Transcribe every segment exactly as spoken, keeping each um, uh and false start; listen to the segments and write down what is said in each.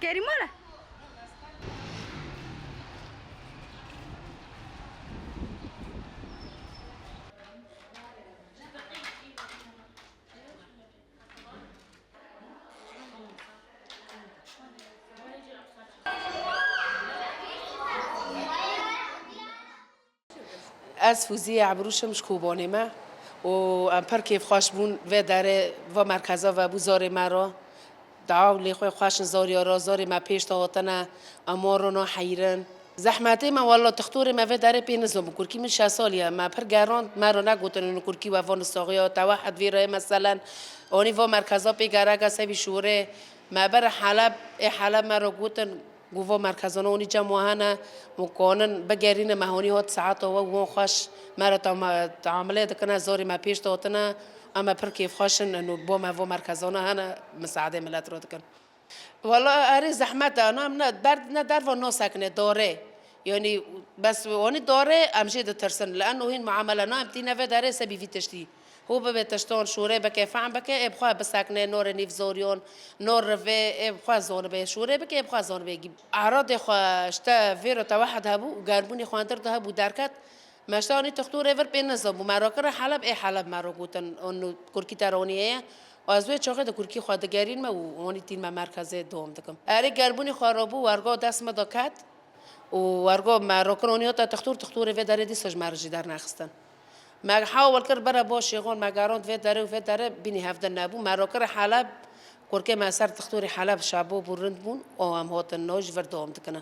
Kerîm were. Ez Fûziye Ebrûş im, ji Kobanê me û em pir kêfxweş bûn vê derê va merkeza vebû zarê me re. Dua û lê xwe xweş in zarya re, zarê me pêş de hatine, em wan re naheyîrin. Zehmetê me, walla, tixtorê me vê derê pê nizan bû. Kurkî min şeş salî ye, me pir gerand, me re negotin û kurkî we van saxiya, tewehed vê re ye, meselen, anî va merkeza pê gerek e, sebî şûrê me bere Heleb, ê Heleb me re gotin, Gova merkezana honî cem we hene, hûn kanin bigerîne, me honî hat saeta we û wan xweş me re tam-, teamilê dikine, zarê me pêş de hatine, em ê pir kêfxweş in, û bo me vo merkezana hene, misaedê milet re dikin. Wala erê zehmet e, na em ne ber, ne derva nasekine, dare. Yanî bes honî dare, em jê ditirsin. Li eno hîn muamele na em tîne vê derê sebî vî tiştî. Ho bibe tiştan şûrê bike, fehm bike, ê bi xwe bisekne, norê nîv zoriyon, nor rivê, ê bi xwe zonibe, şûrê bike, ê bi xwe zonibe. Eradê xwe işte vêro tewehed hebû û gerbûnê xwendir de hebû derket. Me işte anî tixtorê vir pê nizan bû. Me rakire Heleb, ê Heleb me ro gotin, onu kurkî te ronî heye. Ez wê çaxê de kurkî xwe digerîn me û onî tîn me merkezê dom dikim. Erê gerbûnê xwe robû, wergo dest me de ket. Û wergo me rokir onî hata tixtor, tixtorê vê derê dîsa ji me re jî dernexistin. Me hawil kir bere bo şêxon, me gerand vê derê û vê derê bînî hevdin nebû. Me rokir Heleb, kurkê me ser tixtorê Heleb şabo bû, rind bûn û em hatin no ji vir dewam dikine.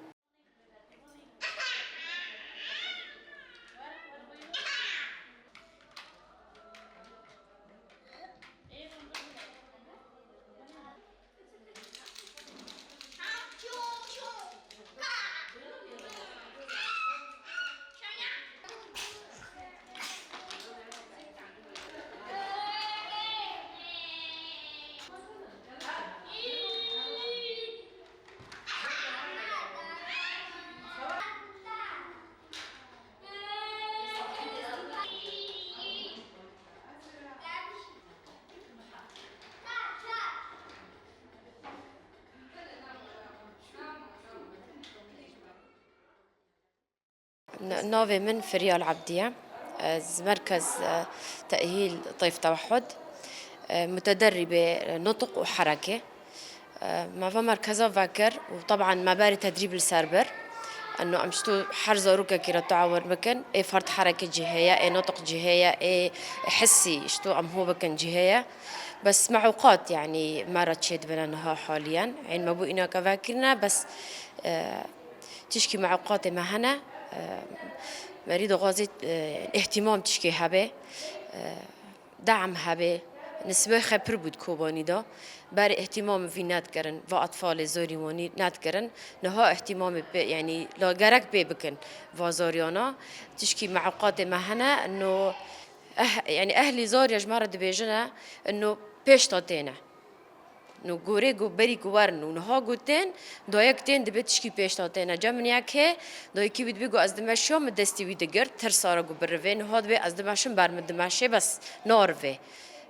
N-, navê min Firyal Ebdî ye. Ez merkez, e, tehîl teyf tewehhud, e, mutederrîbê nutq û hereke. E, me va merkeza vekir û teban me berê tedrîb li ser bir. Eno em ji to her zarokekî re taawun bikin. Ê fert hereke cî heye, ê nutq cî heye, ê hissî ji to em ho bikin cî heye. Bes meûqat, yanî me re çêdibine niha haliyen. Ên me bû înake vekirine, bes, e, Tişkî meûqatê me hene, e, merî dixwazî, e, îhtîmam tişkê hebe, e, de'm hebe, nisbê xwe pir bû di Kobanî de. Berê îhtîmam vî nedikirin, va etfalê zorî wanî nedikirin. Niha îhtîmamê pê, yanî la gerek pê bikin va zoriyana. Tişkî meûqatê me hene, no eh-, yanî ehlî zoriya ji me re dibêjine, no pêş de têne. No gorê ku berî ku werin û niha ku tên, dayik tên dibe tişkî pêş de têne. Cem min yek hê, dayikî wî dibê ku ez dimeşiya, min destî wî digirt, tirsa re ku birivê, niha dibê ez dimeşim ber min dimeşê, bes narivê.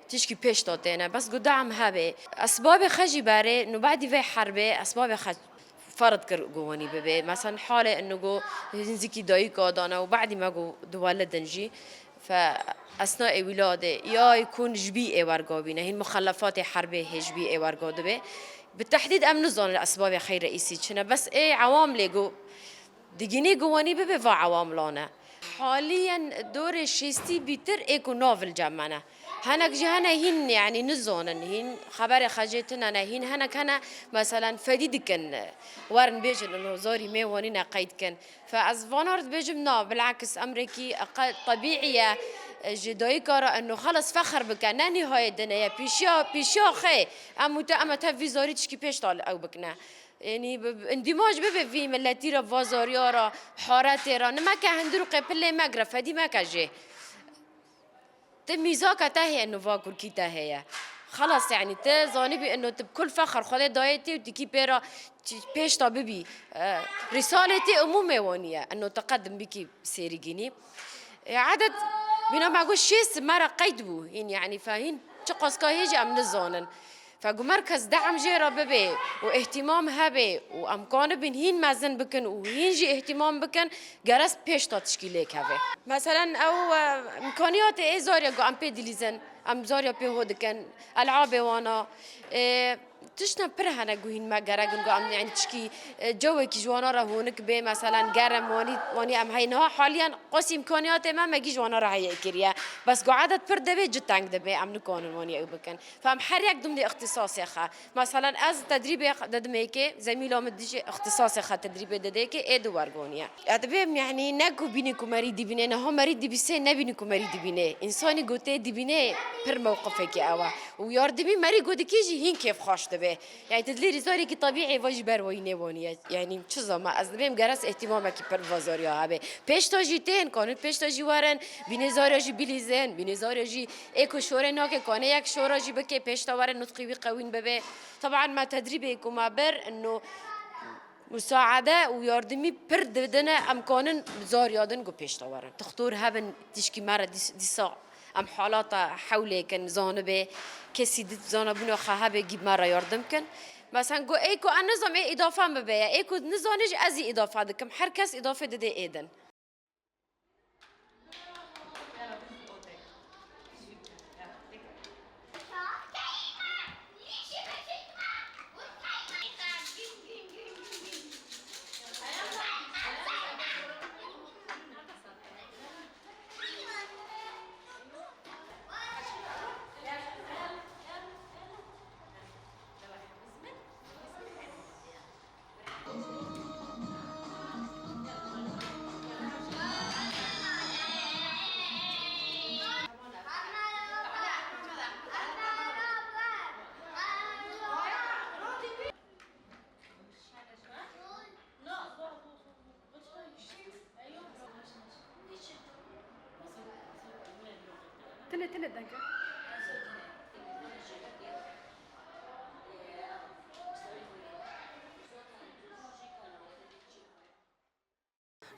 Tişkî pêş de têne, bes ku de'm hebê. Esbabê xwe jî berê, no bedî vê herbê, esbabê xwe Ferz kir ku wanî bibe. Mesela halê ino ku nizikî dayika dane û badî me ku diwelidin jî. Fe esna ê wîladê, ya ku ji bî ê werga bîne, hîn muxelefatê herbê hê ji bî ê werga dibe. Bi tehdîd em nizanin esbabê xey reîsî çi ne. Bes ê ewam lê ku digînî ku wanî bibe va ewam lane. Haliyen dorê şêstî bîtir ê ku nav li cem me ne. Henek jî hene hîn, yanî nizonin, hîn xeberê xecê tune ne, hîn henek hene, meselen, fedî dikin, werin bêjin, ino zorî mêwanî ne qeyd kin. Fe ez vanar dibêjim, na, bilakis emrekî qe-, tebîî ye, ji dayika re, ino xelas fexr bike, ne nîhayê dine ye, pîşiya, pîşiya xê, em û te, em ê tev vî zorî tişkî pêş de li ew bikine. Yanî bi, bi, îndîmaj bibe vî miletî re, va zoriya re, haretê re, nimeke hundir û qêpilê megire, fedî meke jê. Ti mîzaka te heye, niva kurkî te heye. Xelas, yanî ti zanîbî ino ti bi kul fexr Xwedê dayê tê û ti kî pê re çi-, pêş de bibî. E, rîsalê tê umûmê wanî ye. Ino ti qedim bikî sêrîgînî. E, edet bîna me got şêst me re qeyd bû. Hîn, yanî fe hîn çiqas ka hê jî em nizanin. Fegu merkez de'm jê re bibe û îhtîmam hebe û em kanibin hîn mezin bikin û hîn jî îhtîmam bikin, gerek pêşta tişkî lê keve. Meselen ew, e, îmkaniyatê ê zarya ku em pê dilîzin, em zarya pê ho dikin, elabê wana, e, tiştên pir hene ku hîn me gerek in ku em, yani, tişkî, e, cewekî ji wana re honik bê, meselen germ wanî, wanî em hey niha haliyen qasî îmkaniyatê me, me gî ji wana re heye kiriye. Bes ku edet pir dibê, cih teng dibê, em nikanin wanî ew bikin. Fem her yek dimdê îxtisasê xwe. Meselen ez tedrîbê xwe didimê kê, zemîla min dijî îxtisasê xwe tedrîbê didê kê, ê di wergoniye. Ez dibêm, yani, ne ku bînî ku merî dibîne, niha merî dibîsê nebînî ku merî dibîne. Însanî ku tê dibîne pir mewqifekî ew e. Û yardimî merî ku dikî jî hîn kêfxweş dibe. Yani, tu dilê rîzarêkî tebîî va jî ber wayî nêwaniye. Yani, çi zama ez dibêm gerek îhtîmamekî pir va zariya hebe. Pêşta jî tên, kanin pêşta jî werin, bînê zarya jî bilîzin, bînê zarya jî ê ku şorê nake, kanê yek şora jî bike, pêşta werin nutqî wî qewîn bibe. Taban me tedrîbê ku me bir, ino musaade û yardimî pir didine, em kanin zarya din ku pêşta werin. Doktor hebin, tişkî me re dîs-, dîsa em halata hewlê kin, zanibe, kesî di zanabûna xwe hebe gî me re yardim kin. Mesen ku ê ku ez nizam ê îdafe min bibe ye, ê ku nizane jî ez î îdafe dikim. Her kes îdafe dide ê din. Tine tine denge.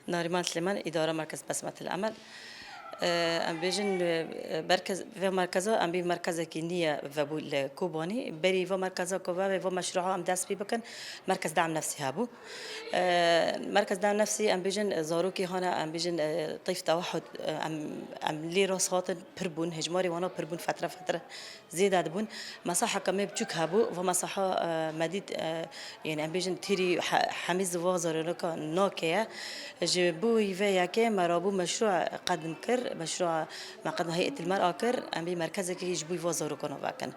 Nariman Silêman, îdara Merkez Besmetil Emel. Em bêjin, e, merkez, vê merkeza, em bî merkezekî nî ye vebû li Kobanî. Berî vê merkeza ku vebe, vê meşrûa em dest pê bikin, Merkez Dam Nefsî hebû. E, Merkez Dam Nefsî, em bêjin, zarokê hane, em bêjin, e, tîf tewehud, e, em, em lê rast hatin, pir bûn, hejmarê wana pir bûn fetre fetre. Zêde dibûn. Mesaha me biçûk hebû, va mesaha, e, me dît, e, yani em bêjin têrî he-, hemî ziva zarokê nake ye. Ji bo wî vê yekê me rabû meşrû qedim kir, meşrû me qedim Heyet Ilmer a kir, em bî merkezekî ji bo va zarokana vekin.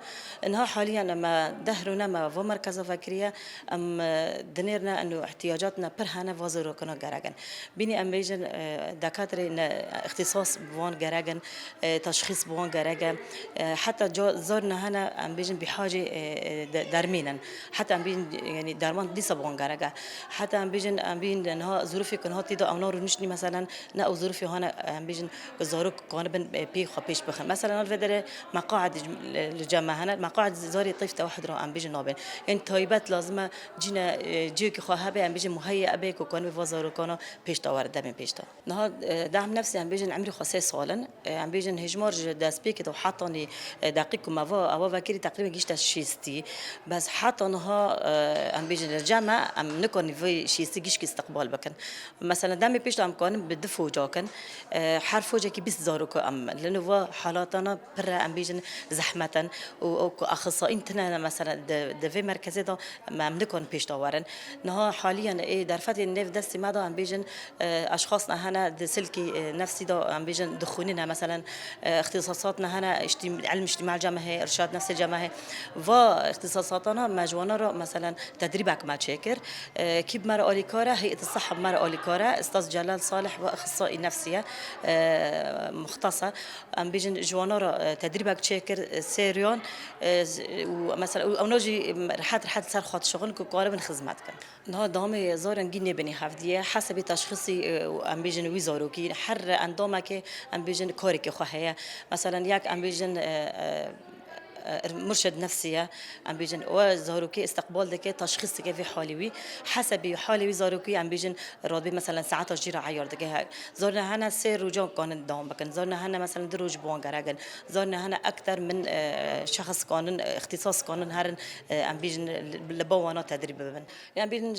Niha haliyan me deh rûne me va merkeza vekiriye, em, e, dinêrne eno ihtiyacatna pir hene va zarokana gerek in. Bînî em bêjin, e, dekatirê ne, îxtîsas bi wan gerek in, e, teşxîs bi wan gerek e. E, heta ca-, zor ne hene em bêjin bîhacê, e, e, de-, dermîn in. Heta em bêjin, yanî derman dîsa bi wan gerek e. Heta em bêjin, em bîn niha zirûfê ku niha tê de ew na rûniştî, meselen, ne ew zirûfê hane, em bêjin ku zarok kanibin, e, pê xwe pêş bixin. Meselen, li vê derê meqaid li, li cem me hene. Meqaid zarê tîf tewehid re em bêjin nabên. Yanî taybet lazim e cîne, e, cihekî xwe hebe, em bêjin muheyye ebe ku kanibin va zarokana pêş de were, demên pêş de. Niha, e, Dam Nefsî em bêjin emrê xwe sê sal in. E, em bêjin hejmar ji destpêkê de hetanî, e, deqîk ku me va, ewa vekirî teqrîben gihîşte şêstî. Bes heta niha, e, em bêjin li cem me, em nikanî vê şêstî gişkî istiqbal bikin. Meselen demê pêş de em kanin bi du foca kin. E, her focekî bîst zarok em li nû va halatana pir e, em bêjin zehmet in. Û, û ku axisayîn tine ne, meselen di, di vê merkezê de em, em nikan pêş de werin. Niha haliyan ê derfetên nêv destê me de em bêjin, e, eşxas ne hene di silkî, e, nefsî de em bêjin dixwînin e, meselen, e, îxtîsasat ne hene, îştî-, ilm îctîmal cem heye, irşad nefsê cem heye. Va îxtîsasatana me ji wana re, meselen, tedrîbek me çêkir. E, kî bi me re alîkar e, Heyet Sihha bi me re alîkar e, Ustaz Celal Salih ve îxtisayî nefsî ye, e, muxtes e. Em bêjin ji wana re, e, tedrîbek çêkir, e, sê riyan, e, z-, û mesela, û ew ne jî rehet rehet ser xwe dişixin ku karibin xizmet kin. Niha damê zarên gî nêbinî hevdî ye, hesebî teşxîsî, e, û em bêjin wî zarokî, her endamekê em bêjin karekî xwe heye. Meselen, yek em bêjin, e, e, e, murşid nefsî ye, em bêjin, we zarokê istiqbal dike, teşxîs dike vê halê wî. Hesebî halê wî zarokî, em bêjin, radbê, meselen, saeta jî re eyar dike. He, zarine hene sê rojan kanin dewam bikin. Zarine hene, meselen, du roj bi wan gerek in. Zarine hene ekter min, e, şexs kanin, e, îxtîsas kanin herin, e, em bêjin, li, li ba wana tedrîb bibin. Em bêjin,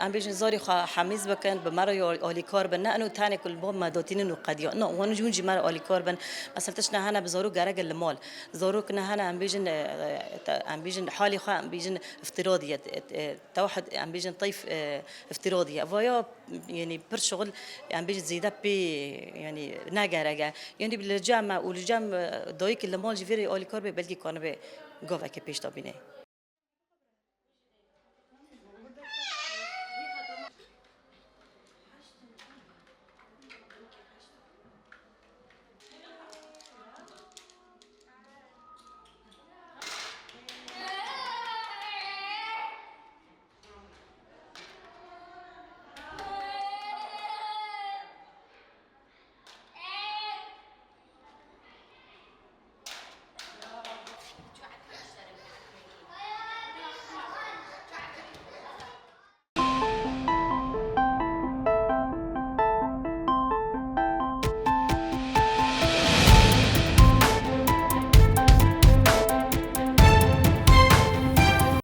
em bêjin zarê xwe hemîz bikin, bi me re ya-, alîkar bin. Ne eno tenê ku li ba me datînin û qediya. Na, wan jî hûn jî me re alîkar bin. Mesela tişt ne hene bi zarok gerek e li mal. Zarok ne hene em bêjin, e, e, te-, em bêjin halê xwe em bêjin îftiradî ye. E, e, tewhid em bêjin teyf, e, îftiradî ye. Vaya, yanî pir şixul em bêjin zêde pê, yanî ne gerek e. Yanî li cem me û li cem, e, dayikê li mal jî vê re alîkar be, belkî kanibe gavekê pêş de bîne.